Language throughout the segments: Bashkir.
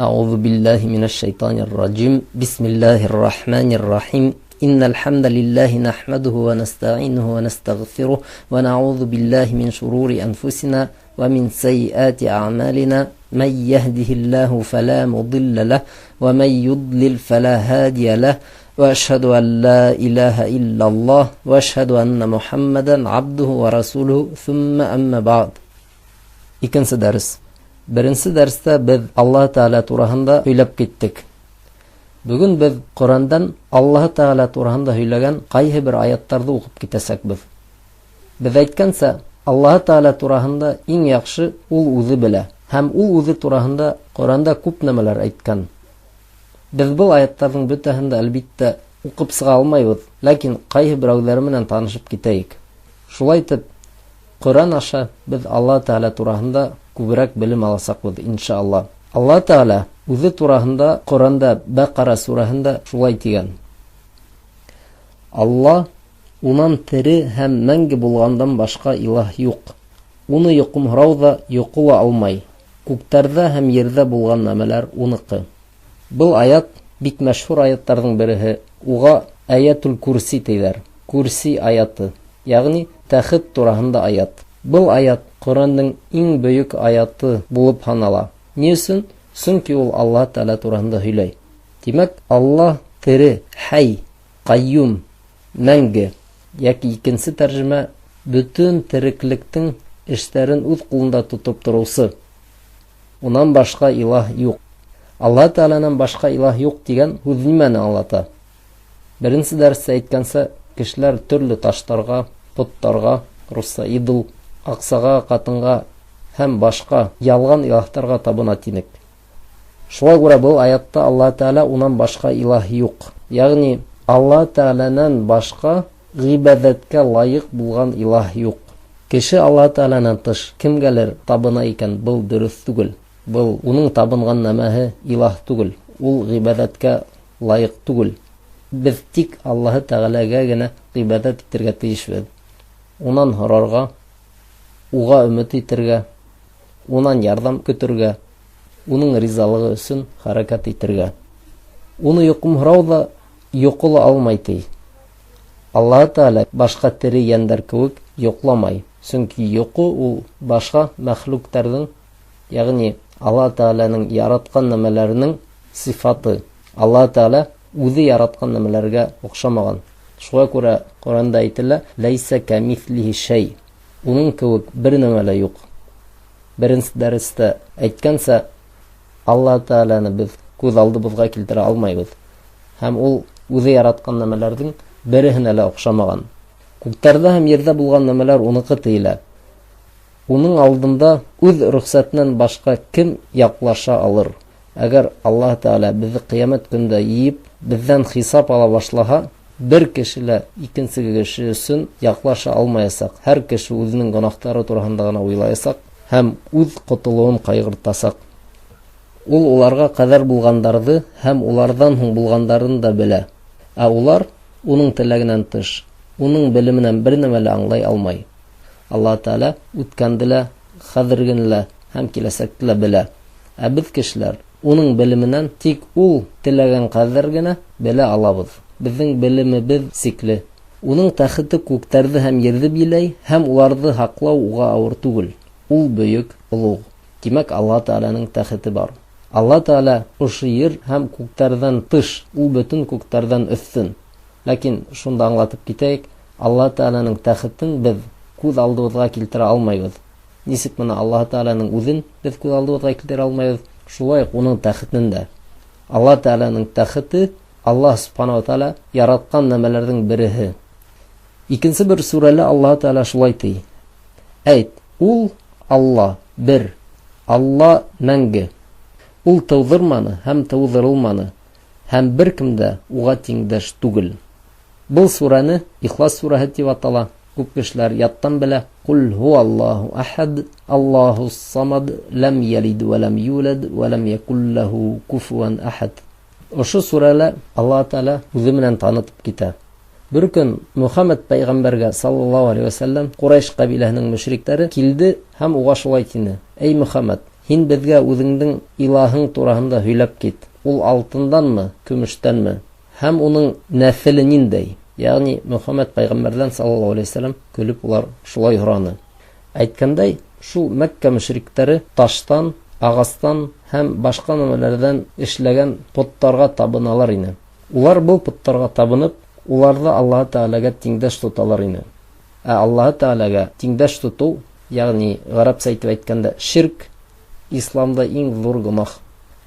أعوذ بالله من الشيطان الرجيم. بسم الله الرحمن الرحيم. إن الحمد لله نحمده ونستعينه ونستغفره ونعوذ بالله من شرور أنفسنا ومن سيئات أعمالنا. من يهده الله فلا مضل له ومن يضلل فلا هادي له، وأشهد أن لا إله إلا الله وأشهد أن محمدا عبده ورسوله، ثم أما بعد. Икенсе дәрес. Беренсе дәрестә беҙ Аллаһ Тәғәлә тураһында һөйләп киттек. Бөгөн беҙ Ҡөрьәндән Аллаһ Тәғәлә тураһында һөйләгән ҡайһы бер аяттарҙы уҡып китәсәкбеҙ. Беҙ әйткәнсә, Аллаһ Тәғәлә тураһында иң яҡшы ул үҙе белә һәм ул үҙе тураһында Ҡөрьәндә күп нәмәләр әйткән. Беҙ был аяттарҙың бөтәһен дә, әлбиттә, уҡып сыға алмайбыҙ, ләкин ҡайһы берәүҙәре менән танышып китәйек. Шулай итеп, Ҡөрьән аша беҙ Аллаһ Тәғәлә тураһында күберәк белем аласаҡбыҙ, иншалла. Аллаһ Тәғәлә үҙе тураһында Ҡөрьәндә Бәҡара сүрәһендә шулай тигән: Алла, унан тере һәм мәңге булғандан башҡа илаһ юҡ. Уны йоҡомһорау ҙа, йоҡо ла алмай. Күктәрҙә һәм ерҙә булған нәмәләр уныҡы. Был аят бик мәшһүр аяттарҙың береһе. Уға Аятул Курси тиҙәр. Курси аяты, йәғни тәхет тураһында аят. Был аят Ҡөрьәндең иң бөйөк аяты булып һанала. Ни өсөн? Сөнки ул Аллаһ Тәғәлә тураһында һөйләй. Тимәк, Аллаһ тере, хәй, ҡайюм, мәңге, йәки икенсе тәржемә бөтөн тереклектең эштәрен үҙ ҡулында тотоп тороусы. Унан башҡа илаһ юҡ. Аллаһ Тәғәләнән башҡа илаһ юҡ тигән һүҙ нимәне аңлата? Беренсе дәрестә әйткәнсә, кешеләр төрлө таштарға, поттарға, русса идол, аҡсаға, ҡатынға һәм башҡа ялған илаһтарға табына тинек. Шуға күрә был аятта Аллаһ Тәғәлә унан башҡа илаһ юҡ. Йәғни Аллаһ Тәғәләнән башҡа ғибәҙәткә лайыҡ булған илаһ юҡ. Кеше Аллаһ Тәғәләнән тыш кемгәлер табына икән, был дөрөҫ түгел. Был уның табынған нәмәһе илаһ түгел. Ул ғибәҙәткә лайыҡ түгел. Беҙ тик Аллаһ Тәғәләгә генә ғибәҙәт итергә тейешбеҙ. Унан һорарға, уға өмөт итергә, унан ярҙам көтөргә, уның ризалығы өсөн хәрәкәт итергә. Уны йоҡомһорау ҙа, йоҡо ла алмай ти. Аллаһ Тәғәлә башҡа тере йәндәр кеүек йоҡламай. Сөнки йоҡо ул башҡа мәхлүктәрҙең, йәғни Аллаһ Тәғәләнең яратҡан нәмәләренең сифаты. Аллаһ Тәғәлә үҙе яратҡан нәмәләргә оҡшамаған. Шуға күрә Ҡөрьәндә әйтелә: "Ләйсә кәмиҫлиһи шәй". Уның кеүек бер нәмә лә юҡ. Беренсе дәрестә әйткәнсә, Аллаһ Тәғәләне беҙ күҙ алдыбыҙға килтерә алмайбыҙ. Һәм ул үҙе яратҡан нәмәләрҙең береһенә лә оҡшамаған. Күктәрҙә һәм ерҙә булған нәмәләр уныҡы тейелә. Уның алдында үҙ рөхсәтенән башҡа кем яҡлаша алыр? Әгәр Аллаһ Тәғәлә беҙҙе ҡиәмәт көндә йыйып, беҙҙән хисап ала башлаһа, бер кеше лә икенсе кеше өсөн яҡлаша алмаясаҡ. Һәр кеше үҙенең гонаһтары тураһында ғына уйлаясаҡ һәм үҙ ҡотолоуын ҡайғыртасаҡ. Ул уларға ҡәҙәр булғандарҙы һәм уларҙан һуң булғандарын да белә. Ә улар уның теләгенән тыш, уның белеменән бер нәмә лә аңлай алмай. Аллаһ Тәғәлә үткәнде лә, хәҙергене лә һәм киләсәкте лә белә. Ә беҙ кешеләр уның белеменән тик ул теләгән ҡәҙәр генә белә алабыҙ. Беҙҙең белемебеҙ сикле. Уның тәхете күктәрҙе һәм ерҙе биләй, һәм уларҙы һаҡлау уға ауыр түгел. Ул бөйөк, олуғ. Тимәк, Аллаһ Тәғәләнең тәхете бар. Аллаһ Тәғәлә ошо ер һәм күктәрҙән тыш, ул бөтөн күктәрҙән өҫтөн. Ләкин шунда аңлатып китәйек, Аллаһ Тәғәләнең тәхетен беҙ күҙ алдыбыҙға килтерә алмайбыҙ. Нисек бына Аллаһ Тәғәләнең үҙен беҙ күҙ алдыбыҙға килтерә алмайбыҙ, шулай уҡ уның тәхетен дә. Аллаһ Тәғәләнең тәхете Аллаһ Субханаһу ва Тәғәлә яратҡан нәмәләрҙең береһе. Икенсе бер сүрәлә Аллаһ Тәғәлә шулай ти: Әйт, ул Алла бер, Алла мәңге. Ул тыуҙырманы һәм тыуҙырылманы, һәм бер кем дә уға тиңдәш түгел. Был сүрәне Ихлас сүрәһе тип атала. Күп кешеләр яттан белә. Ҡул һуаллаһу әхәд, Аллаһу самад, ләм ялид вә ләм юлад вә ләм якул ләһу куфуан әхәд. Ошо сүрәлә Аллаһ Тәғәлә үҙе менән танытып китә. Бер көн Мөхәммәд пәйғәмбәргә саллаллаһу алейһи вә сәлләм Ҡурайш ҡәбиләһенең мөшриктәре килде һәм уға шулай тине: Эй Мөхәммәд, Һин беҙгә үҙеңдең илаһың тураһында һөйләп кит. Ул алтынданмы, көмөштәнме? Һәм уның нәҫеле ниндәй? Ягъни Мөхәммәд пәйғәмбәрҙән саллаллаһу алейһи вәсәләм көлөп улар шулай һораны. Әйткәндәй, шул Мәккә мөшриктәре таштан, ағастан һәм башҡа нәмәләрҙән эшләгән поттарға табыналар ине. Улар был поттарға табынып, уларҙы Аллаһы Тәғәләгә тиңдәш тоталар ине. Ә Аллаһы Тәғәләгә тиңдәш тотоу, ягъни ғәрәпсә итеп әйткәндә ширк, исламда иң ҙур гонаһ.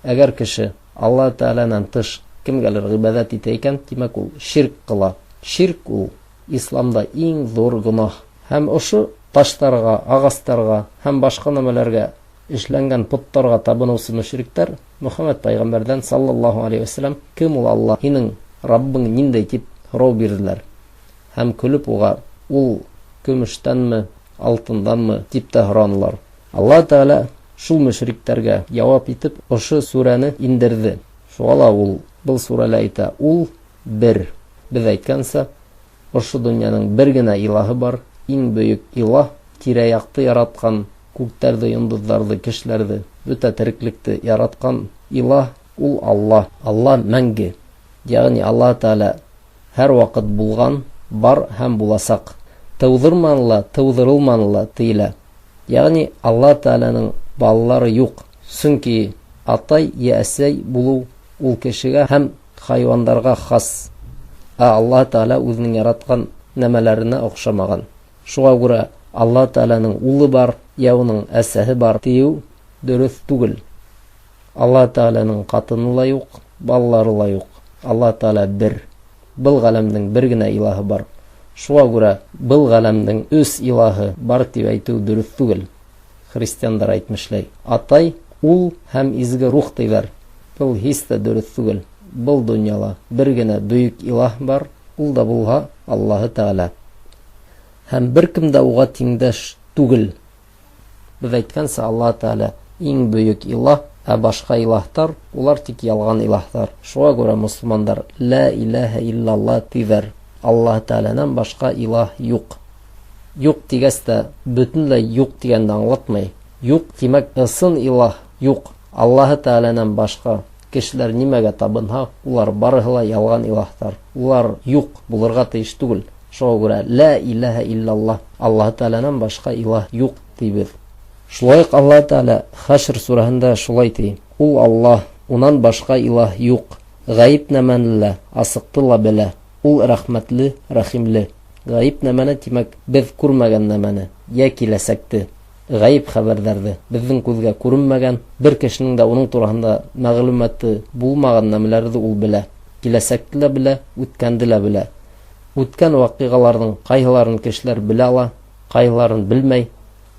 Әгәр кеше Аллаһы Тәғәләнән тыш кемгәлер ғибәҙәт итә икән, тимәк ул ширк ҡыла. Ширк ул исламда иң ҙур гонаһ. Һәм ошо таштарға, ағастарға һәм башҡа нәмәләргә эшләнгән поттарға табыныусы мөшриктәр Мөхәммәд пәйғәмбәрҙән саллаллаһу алейһи вәсәләм кем ул Аллаһ, һинең Раббың ниндәй тип һорау бирҙеләр. Һәм көлөп уға ул көмөштәнме, алтынданмы тип тә һоранылар. Аллаһ Тәғәлә шул мөшриктәргә яуап итеп ошо сүрәне индерҙе. Шуға ла ул был сүрәлә әйтә: ул бер. Беҙ әйткәнсә, ошо донъяның бер генә илаһы бар, иң бөйөк илаһ, тирә-яҡты яратҡан, күктәрҙе, йондоҙҙарҙы, кешеләрҙе, бөтә тереклекте яратҡан илаһ ул Аллаһ. Аллаһ мәңге. Ягъни Аллаһ Тәғәлә һәр ваҡыт булған, бар һәм буласаҡ. Тыуҙырманы ла, тыуҙырылманы ла тейелә. Ягъни Аллаһ Тәғәләнең балалары юҡ. Сөнки атай йә әсәй булыу ул кешегә һәм хайуандарға хас. Ә Аллаһ Тәғәлә үҙенең яратҡан нәмәләренә оҡшамаған. Шуға күрә Аллаһ Тәғәләнең улы бар, йә уның әсәһе бар тиеү дөрөҫ түгел. Аллаһ Тәғәләнең ҡатыны ла юҡ, балалары ла юҡ. Аллаһ Тәғәлә бер. Был ғәләмдең бер генә илаһы бар. Шуға күрә был ғәләмдең өс илаһы бар тип әйтеү дөрөҫ түгел. Христиандар әйтмешләй. Атай, ул һәм изге рух тиҙәр. Был һис тә дөрөҫ түгел. Был донъяла бер генә бөйөк илаһ бар, ул да булһа Аллаһы Тәғәлә. Һәм бер кем дә уға тиңдәш түгел. Беҙ әйткәнсә, Аллаһ Тәғәлә иң бөйөк илаһ, ә башҡа илаһтар, улар тик ялған илаһтар. Шуға күрә мосолмандар «Ла илаһа иллаллаһ» тиҙәр. Аллаһ Тәғәләнән башҡа илаһ юҡ. Юҡ тигәс тә бөтөнләй юҡ тигәнде аңлатмай. Юҡ, тимәк, ысын илаһ юҡ. Аллаһ Тәғәләнән башҡа кешеләр нимәгә табынһа, улар барыһы ла ялған илаһтар. Улар юҡ булырға тейеш түгел. Шуға күрә «Ла илаһа иллаллаһ», Аллаһ Тәғәләнән башҡа илаһ юҡ тибеҙ. Шулай уҡ Аллаһ Тәғәлә Хәшр сүрәһендә шулай ти: Ул Аллаһ, унан башҡа илаһ юҡ. Ғәйеп нәмәне лә, асыҡты ла белә. Ул рәхмәтле, рәхимле. Ғәйеп нәмәне, тимәк, беҙ күрмәгән нәмәне, йә киләсәкте, ғәйеп хәбәрҙәрҙе, беҙҙең күҙгә күренмәгән, бер кешенең дә уның тураһында мәғлүмәте булмаған нәмәләрҙе ул белә. Киләсәкте лә белә, үткәнде лә белә. Үткән ваҡиғаларҙың ҡайһыларын кешеләр белә ала, ҡайһыларын белмәй.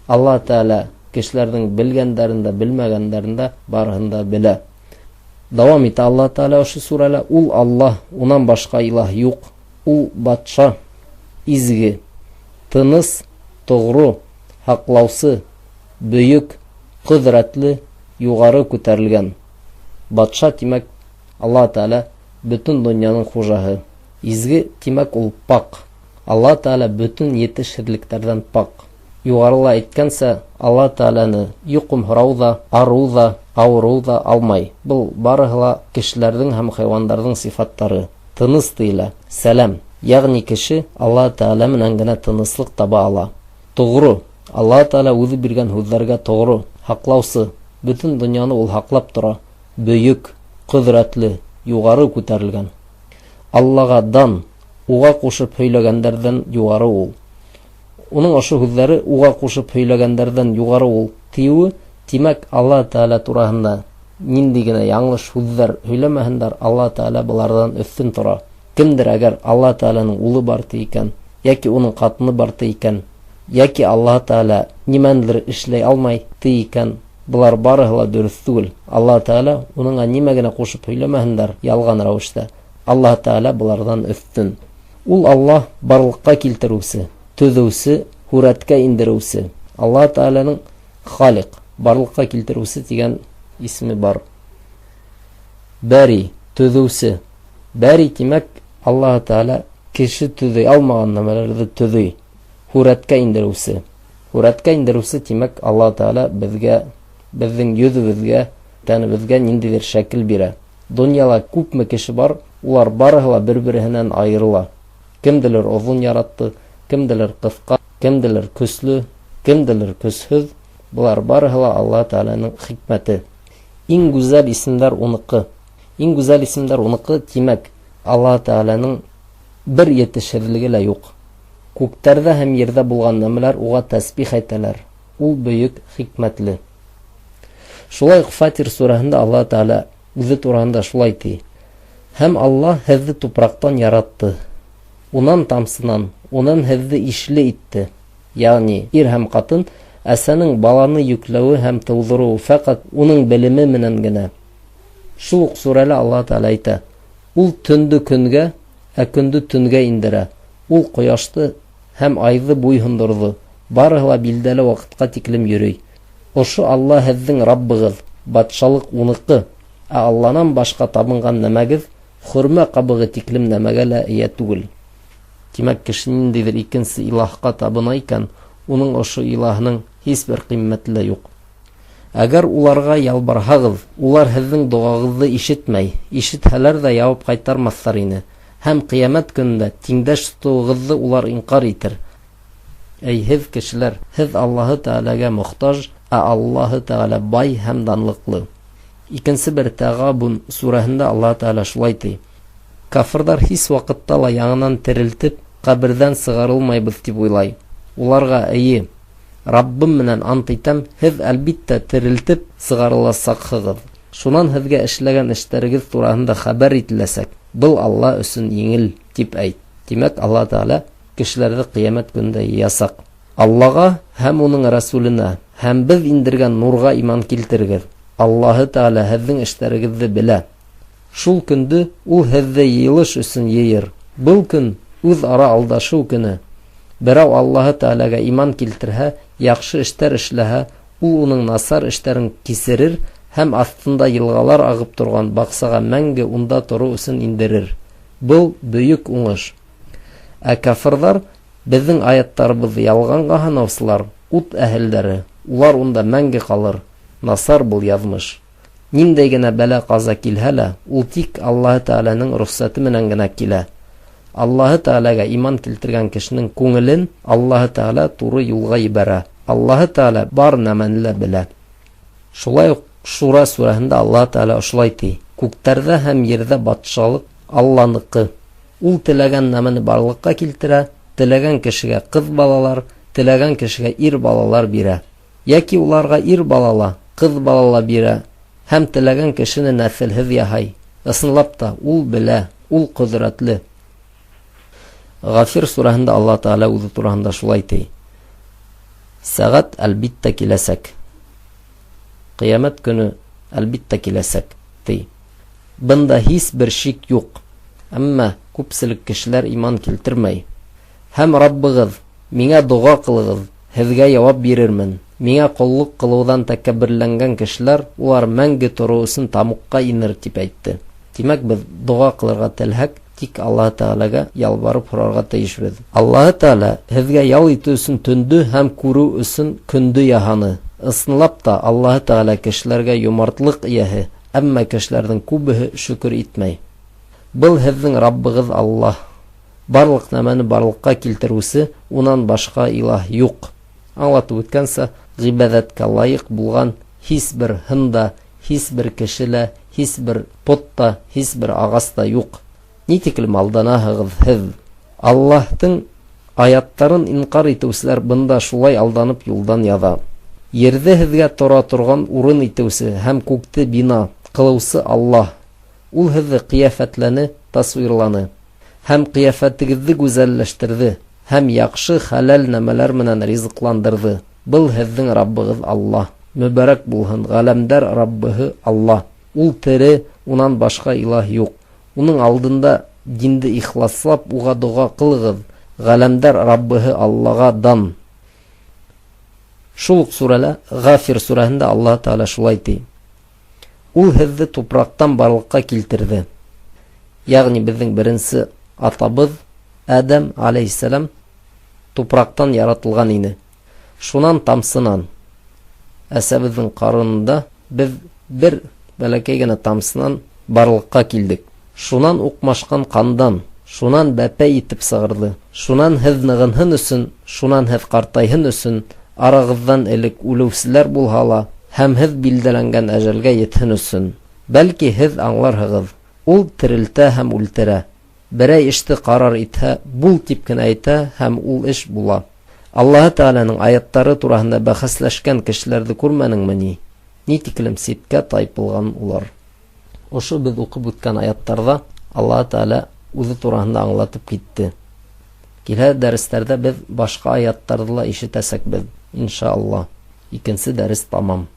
Аллаһ Тәғәлә кешеләрҙең белгәндәрен дә, белмәгәндәрен дә барыһын да белә. Дауам итә Аллаһ Тәғәлә ошо сүрәлә: Ул Аллаһ, унан башҡа илаһ юҡ. Ул батша, изге, тыныс, тоғро, һаҡлаусы, бөйөк, ҡөҙрәтле, юғары күтәрелгән. Батша, тимәк, Аллаһ Тәғәлә бөтөн донъяның хужаһы. Изге, тимәк, ул пак. Аллаһ Тәғәлә бөтөн етешһеҙлектәрҙән пак. Юғарыла әйткәнсә, Аллаһ Тәғәләне йоҡомһорау ҙа, арыу ҙа, ауырыу ҙа алмай. Был барыһы ла кешеләрҙең һәм хайуандарҙың сифаттары. Тыныс тейелә, сәләм. Ягъни кеше Аллаһ Тәғәлә менән генә тыныслыҡ таба ала. Тоғро. Аллаһ Тәғәлә үҙе биргән һүҙҙәргә тоғро, һаҡлаусы. Бөтөн донъяны ул һаҡлап тора. Бөйөк, ҡөҙрәтле, юғары күтәрелгән. Аллаға дан, уға ҡушып һөйләгәндәрҙән юғары ул. Уның ошо һүҙҙәре уға ҡушып һөйләгәндәрҙән юғары ул тиеүе, тимәк, Аллаһ Тәғәлә тураһында ниндәй генә яңылыш һүҙҙәр һөйләмәһендәр, Аллаһ Тәғәлә быларҙан өҫтөн тора. Кемдер әгәр Аллаһ Тәғәләнең улы бар ти икән, йәки уның ҡатыны бар ти икән, йәки Аллаһ Тәғәлә нимәнелер эшләй алмай ти икән, былар барыһы ла дөрөҫ түгел. Аллаһ Тәғәлә уныңа нимә генә ҡушып һөйләмәһендәр ялған рәүештә, Аллаһ Тәғәлә быларҙан өҫтөн. Ул Аллаһ барлыҡҡа килтереүсе, төҙөүсе, һүрәткә индереүсе. Аллаһ Тәғәләнең Халиҡ, барлыҡҡа килтереүсе тигән исеме бар. Бәри, төҙөүсе. Бәри, тимәк, Аллаһ Тәғәлә кеше төҙөй алмаған нәмәләрҙе төҙөй. Һүрәткә индереүсе. Һүрәткә индереүсе, тимәк, Аллаһ Тәғәлә беҙгә Беҙҙең йөҙөбөҙгә, тәнебеҙгә ниндәйҙер шәкел бирә. Донъяла күпме кеше бар, улар барыһы ла бер-береһенән айырыла. Кемделер оҙон яратты, кемделер ҡыҫҡа, кемделер көслө, кемделер көсһөҙ. Былар барыһы ла Аллаһ Тәғәләнең хикмәте. Иң гүзәл исемдәр уныҡы. Иң гүзәл исемдәр уныҡы, тимәк, Аллаһ Тәғәләнең бер етешһеҙлеге лә юҡ. Күктәрҙә һәм ерҙә булған нәмәләр уға тәсбих әйтәләр. Ул бөйөк, хикмәтле. Шулай уҡ Фатир сүрәһендә Аллаһ Тәғәлә үҙе тураһында шулай ти: Һәм Аллаһ һеҙҙе тупраҡтан яратты. Унан тамсынан, унан һеҙҙе ишле итте. Ягъни ир һәм ҡатын, әсәнең баланы йөкләүе һәм тыуҙырыуы фәҡәт уның белеме менән генә. Шул уҡ сүрәлә Аллаһ Тәғәлә әйтә: Ул төндө көнгә, ә көндө төнгә индерә. Ул ҡояшты һәм айҙы буйһондорҙо. Барыһы ла билдәле ваҡытҡа тиклем йөрөй. Ошо Алла һеҙҙең Раббығыҙ, батшалыҡ уныҡы, ә Алланан башҡа табынған нәмәгеҙ хөрмә ҡабығы тиклем нәмәгә лә эйә түгел. Тимәк, кеше ниндәйҙер икенсе илаһҡа табына икән, уның ошо илаһының һис бер ҡиммәте лә юҡ. Әгәр уларға ялбарһағыҙ, улар һеҙҙең доғағыҙҙы ишетмәй, ишетһәләр ҙә яуап ҡайтармаҫтар ине. Һәм ҡиәмәт көнөндә тиңдәш тотоуығыҙҙы улар инҡар итер. Эй һеҙ, кешеләр, һеҙ Аллаһы Тәғәләгә мохтаж, ә Аллаһы Тәғәлә бай һәм данлыҡлы. Икенсе бер Тәғабун сүрәһендә Аллаһы Тәғәлә шулай ти: Кафырҙар һис ваҡытта ла яңынан терелтеп, ҡәберҙән сығарылмайбыҙ тип уйлай. Уларға, эйе, Раббым менән ант итәм, һеҙ әлбиттә терелтеп сығарыласаҡһығыҙ. Шунан һеҙгә эшләгән эштәрегеҙ тураһында хәбәр ителәсәк. Был Алла өсөн еңел, тип әйт. Тимәк, Аллаһ Тәғәлә кешеләрҙе ҡиәмәт көнөндә йыясаҡ. Аллаға һәм уның Рәсүленә һәм беҙ индергән нурға иман килтерегеҙ. Аллаһы Тәғәлә һеҙҙең эштәрегеҙҙе белә. Шул көндө ул һеҙҙе йыйылыш өсөн йыйыр. Был көн үҙ-ара алдашыу көнө. Берәү Аллаһы Тәғәләгә иман килтерһә, яҡшы эштәр эшләһә, ул уның насар эштәрен кисерер һәм аҫтында йылғалар ағып торған баҡсаға мәңге унда тороу өсөн индерер. Был бөйөк уңыш. Ә кафырҙар, беҙҙең аяттарыбыҙҙы ялғанға һанаусылар, ут әһелдәре, улар унда мәңге ҡалыр. Насар был яҙмыш. Ниндәй генә бәлә-ҡаза килһә лә, ул тик Аллаһы Тәғәләнең рөхсәте менән генә килә. Аллаһы Тәғәләгә иман килтергән кешенең күңелен Аллаһы Тәғәлә туры юлға ебәрә. Аллаһы Тәғәлә бар нәмәне лә белә. Шулай уҡ Шура сүрәһендә Аллаһы Тәғәлә ошолай ти: Күктәрҙә һәм ерҙә батшалыҡ Алланыҡы. Ул теләгән нәмәне барлыҡҡа килтерә, теләгән кешегә ҡыҙ балалар, теләгән кешегә ир балалар бирә. Йәки уларға ир бала ла, ҡыҙ бала ла бирә һәм теләгән кешене нәҫелһеҙ яһай. Ысынлап та, ул белә, ул ҡөҙрәтле. Ғафир сүрәһендә Аллаһ Тәғәлә үҙе тураһында шулай ти: Сәғәт әлбиттә киләсәк. Ҡиәмәт көнө әлбиттә киләсәк, ти. Бында һис бер шик юҡ. Әммә күпселек кешеләр иман килтермәй. Һәм Раббығыҙ, Миңә доға ҡылығыҙ, һеҙгә яуап бирермен. Миңә ҡоллоҡ ҡылыуҙан тәкәбберләнгән кешеләр, улар мәңге тороу өсөн тамуҡҡа инер, тип әйтте. Тимәк, беҙ доға ҡылырға телһәк, тик Аллаһы Тәғәләгә ялбарып һорарға тейешбеҙ. Аллаһы Тәғәлә һеҙгә ял итеү өсөн төндө һәм күреү өсөн көндө яһаны. Ысынлап та, Аллаһы Тәғәлә кешеләргә йомартлыҡ ияһе, әммә кешеләрҙең күбеһе шөкөр итмәй. Был һеҙҙең Раббығыҙ Аллаһ. Барлыҡ нәмәне барлыҡҡа килтереүсе, унан башҡа илаһ юҡ. Аңлатып үткәнсә, ғибәҙәткә лайыҡ булған һис бер һын да, һис бер кеше лә, һис бер пот та, һис бер ағас та юҡ. Ни тиклем алданаһығыҙ һеҙ? Аллаһтың аяттарын инҡар итеүселәр бында шулай алданып юлдан яҙа. Ерҙе һеҙгә тора торған урын итеүсе һәм күкте бина ҡылыусы Аллаһ. Ул һеҙҙе ҡиәфәтләне, тасуирланы. Һәм ҡиәфәтегеҙҙе гүзәлләштерҙе, һәм яҡшы хәләл нәмәләр менән ризыҡландырҙы. Был һеҙҙең Раббығыҙ Аллаһ. Мөбәрәк булһын ғаләмдәр Раббыһы Аллаһ. Ул тере, унан башҡа илаһ юҡ. Уның алдында динде ихласлап уға доға ҡылығыҙ. Ғаләмдәр Раббыһы Аллаға дан. Шул уҡ сүрәлә, Ғафир сүрәһендә Аллаһ Тәғәлә шулай ти: Ул һеҙҙе тупраҡтан барлыҡҡа килтерҙе. Ягъни беҙҙең беренсе атабыҙ Әдәм алейһиссәләм тупраҡтан яратылған ине. Шунан тамсынан. Әсәбеҙҙең ҡарынында беҙ бер бәләкәй генә тамсынан барлыҡҡа килдек. Шунан уҡмашҡан ҡандан, шунан бәпәй итеп сығарҙы. Шунан һеҙ нығынһын өсөн, шунан һеҙ ҡартайһын өсөн, арағыҙҙан элек үлеүселәр булһа ла, һәм һеҙ билдәләнгән әжәлгә етһен өсөн. Бәлки һеҙ аңларһығыҙ. Ул терелтә һәм үлтерә. Берәй эште ҡарар итһә, бул тип кенә әйтә һәм ул эш була. Аллаһы Тәғәләнең аяттары тураһында бәхәсләшкән кешеләрҙе күрмәнеңме ни? Ни тиклем ситкә тайпылған улар. Ошо беҙ уҡып үткән аяттарҙа Аллаһы Тәғәлә үҙе тураһында аңлатып китте. Килә дәрестәрҙә беҙ башҡа аяттарҙы ла ишетәсәкбеҙ, иншалла. Икенсе дәрес тамам.